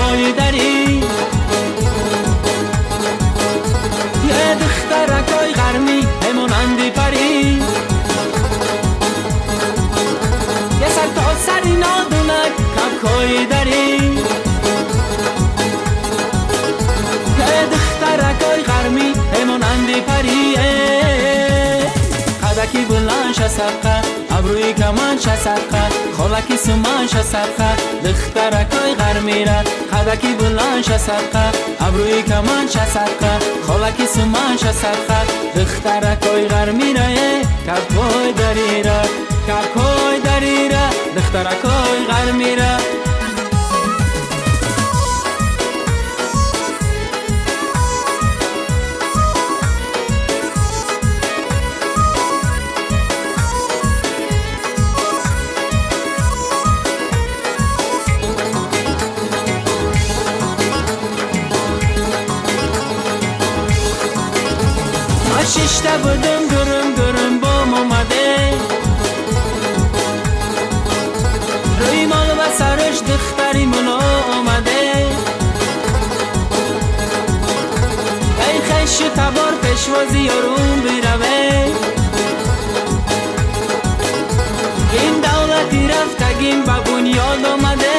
капкои дари. Е духтаракои ғармӣ ҳемонанди парӣ. Е сар то сари нодунак капкои дари. Е духтаракои ғармӣ ҳемонанди парӣ. Қадаки буланд шасадқа, абрӯи каман шасадқа, холаки суман шасадқа, духтаракои ғармира. Қадаки буланд шасадқа, абрӯи каман шасадқа, холаки суман шасадқа, духтаракои ғармира. Капкои дарира, капкои дарира, духтаракои ғармира. Шишта будум гурум гурум бом омаде, рӯи мол ва сараш духтари муло омаде. Эй хешу табор пешвози ёрум бираве, ин давлати рафтагим ба бунёд омаде.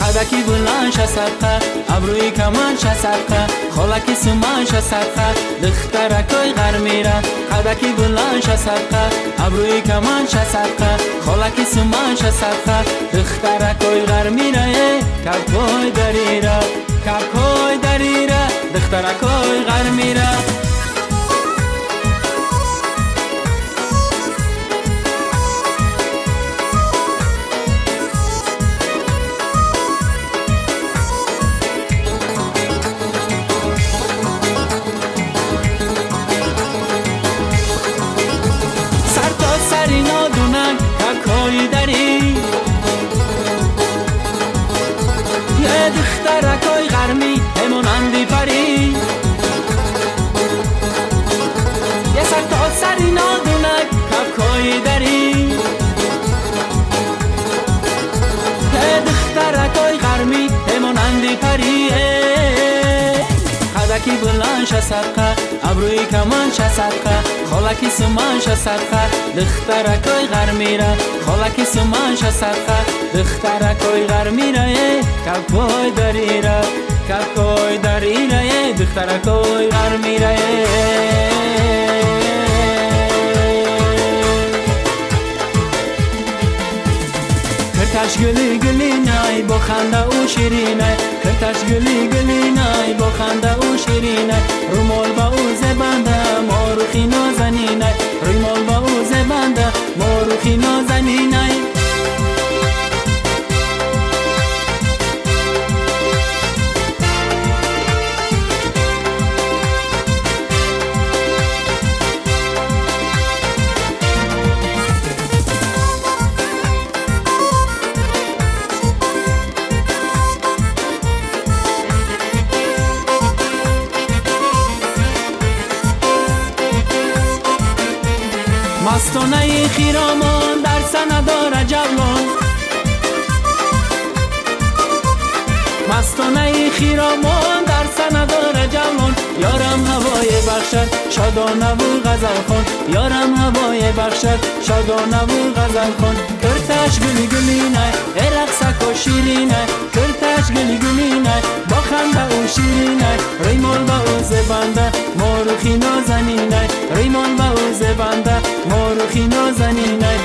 Қадаки буланд шасадқа, абрӯи каман шасадқа, холаки суман шасадқа, духтаракои ғармира. Қадаки буланд шасадқа, абрӯи каман шасадқа, холаки суман шасадқа, духтаракои ғармира. Капкои дарира, капкои дарира, духтаракои ғармира. Сари нодунак капкои дари. Е духтаракои ғармӣ ҳемонанди парӣ. Е сар то сари нодунак капкои дари. Е духтаракои ғармӣ ҳемонанди парӣ. Қадаки буланд шасадқа, абрӯи каман шасадқа, холаки суман шасадқа, духтаракои ғармира. Холаки суман шасадқа, духтаракои ғармира. Капкои дарира, капкои дарира, духтаракои ғармира. Кирташ гули гулинай, бо ханда ӯ ширинай. Кирташ гули гулинай, бо ханда ӯ ширинай. Румол ба ӯ зебанда, морухи нозанинай. Румол ба ӯ зебанда, морухи нозанинай. Мастонаи хиромон дар санадора ҷавлон. Мастонаи хиромон дар санадора ҷавлон. Ёрам ҳавое бахшад шодонаву ғазалхон. Ёрам ҳавое бахшад шодонаву ғазалхон. Кирташ гули гулинай, э рақсако ширинай. Кирташ гули гулинай, бо ханда ӯ ширинай. Рӯймол ба ӯ зебанда, морухи нозанинай. Рӯймол ба ӯ зебанда, морухи нозанинай.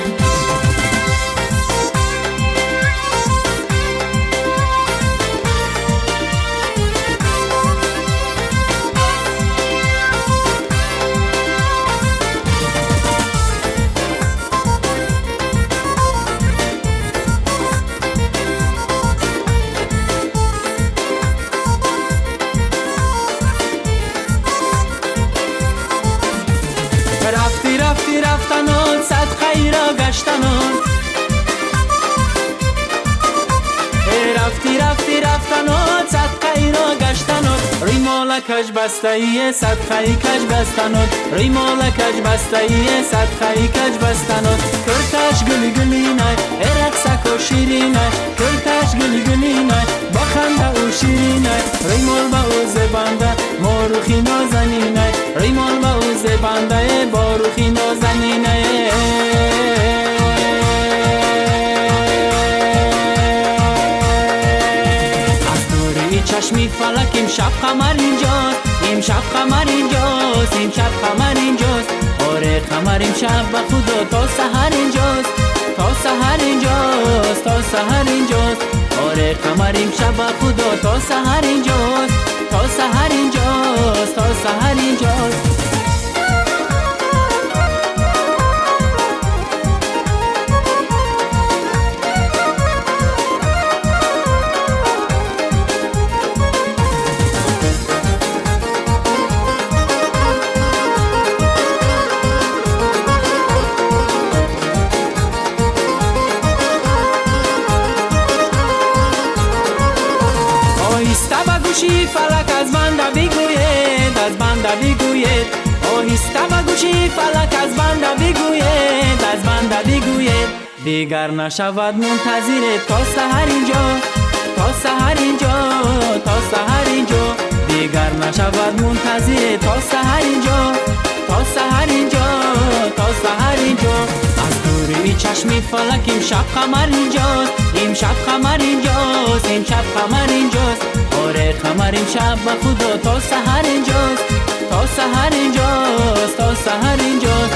Рафти рафти рафтанон, садқаиро гаштанон. Рафти рафти рафтанон, садқаиро гаштанон. Рӯймола Римолакаш бастаи садқаи каҷ бастануд, римолакаш бастаи садқаи каҷ бастануд. Курташ гули гулинай, рақсако ширинай, курташ гули гулинай, бо ханда ӯ ширинай. Римол ба ӯ зебанда, мо рухи нозанинай, римол ба ӯ зебанда, бо рухи нозанинай. Чашми фалак имшаб қамар инҷост, имшаб қамар инҷост, имшаб қамар инҷост. Оре қамар имшаб ба худо то саҳар инҷост, то саҳар инҷост, то саҳар инҷост. Оре қамар имшаб ба худо то саҳар инҷост, то саҳар инҷост, то саҳар инҷост. Оҳиста ба гӯши фалак аз банда бигӯед, аз банда бигӯед. Оҳиста ба гӯши фалак аз банда бигӯед, аз банда бигӯед. Дигар нашавад мунтазире то саҳар инҷо, то саҳар инҷо, то саҳар инҷо. Дигар нашавад мунтазире то саҳар инҷо, то саҳар инҷо, то саҳар инҷо. Аз дурии чашми фалак имшаб қамар инҷост, имшаб қамар инҷост, имшаб қамар инҷост. Оре қамар имшаб ба худо то саҳар инҷост, то саҳар инҷост, то саҳар инҷост.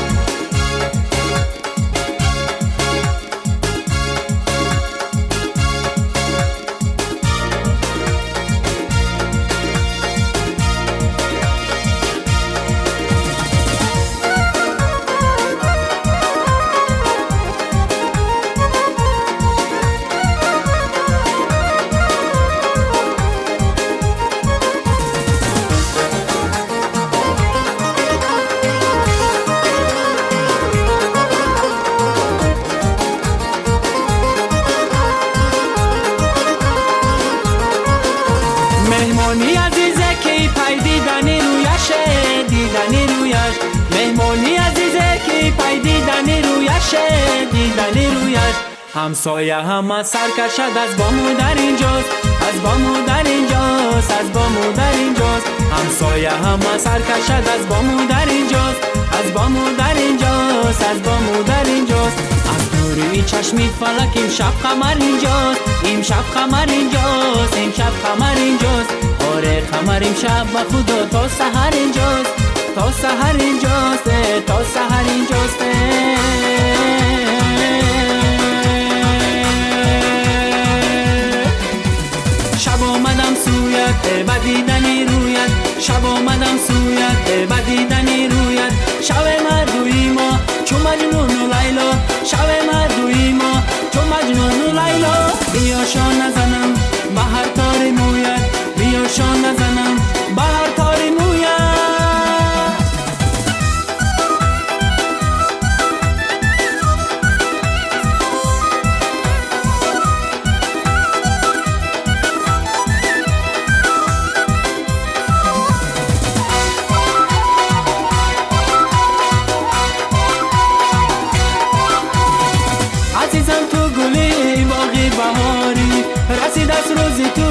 Меҳмони азизе ки пай дидани рӯяше, дидани рӯяш. Меҳмони азизе ки пай дидани рӯяше, дидани рӯяш. Ҳамсоя ҳама сар кашад аз бому дар инҷост, аз бому дар инҷост, аз бому дар инҷост. Ҳамсоя ҳама сар кашад аз бому дар инҷост, аз бому дар инҷост, аз бому дар инҷост. Аз дурии чашми фалак имшаб қамар инҷост, имшаб қамар инҷост, имшаб қамар инҷост. Оре қамар имшаб ба худо то саҳар инҷост, то саҳар инҷост, то саҳар инҷост. Шаб омадам сӯят ба дидани рӯят, шаб омадам сӯят ба дидани рӯят. Шаве мардуи мо чу Маҷнуну Лайло, шаве мардуи мо чу Маҷнуну Лайло. Биё шона занам ба ҳар тори мӯят, биё шона занам ба ҳар тори мӯят. Азизам ту гули боғи баҳорӣ, расидаст рӯзи ту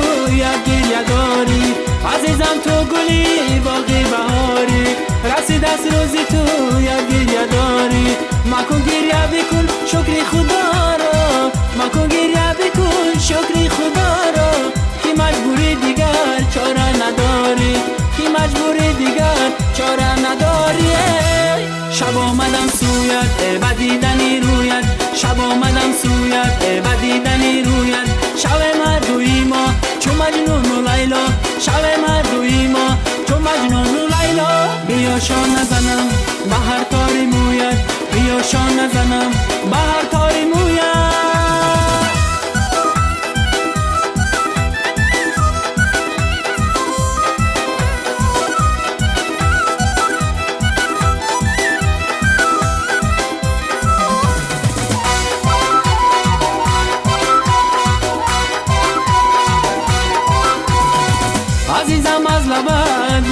як гиря дорӣ. Азизам ту гули боғи баҳорӣ, расидаст рӯзи ту як гиря дорӣ. Макун гиря бикун шукри худоро, макун гиря бикун шукри худоро, ки маҷбури дигар чора надорӣ, ки маҷбури дигар чора надорӣ. Шаб омадам сӯят ба дидани рӯят, шаб омадам сӯят ба дидани рӯят. Шаве мардуи мо чу Маҷнуну Лайло, шаве мардуи мо чу Маҷнуну Лайло. Биё шона занам ба ҳар тори мӯят, биё шона занам ба ҳар тори мӯят. Азизам аз лабат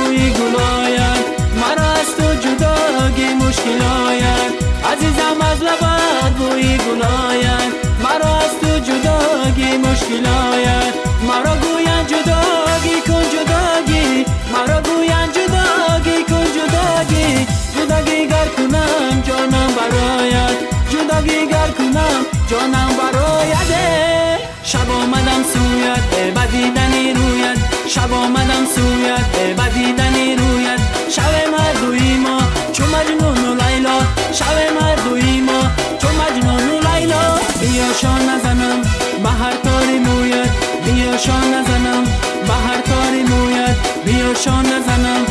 мушкил ояд. Азизам, аз лабат бӯи гул ояд, маро аз ту ҷудогӣ мушкил ояд. Маро гӯянд ҷудогӣ кун ҷудогӣ, маро гӯянд ҷудогӣ кун ҷудогӣ. Ҷудогӣ гар кунам, ҷонам барояд, ҷудогӣ гар кунам, ҷонам барояд. Шаб омадам сӯят ба дидани рӯят, шаб омадам сӯят ба дидани рӯят. Шавем ҳардуи мо чу Маҷнуну Лайло, шавем ҳардуи мо чу Маҷнуну Лайло. Биё, шона занам ба ҳар тори мӯят, биё, шона занам ба ҳар тори мӯят, биё, шона занам.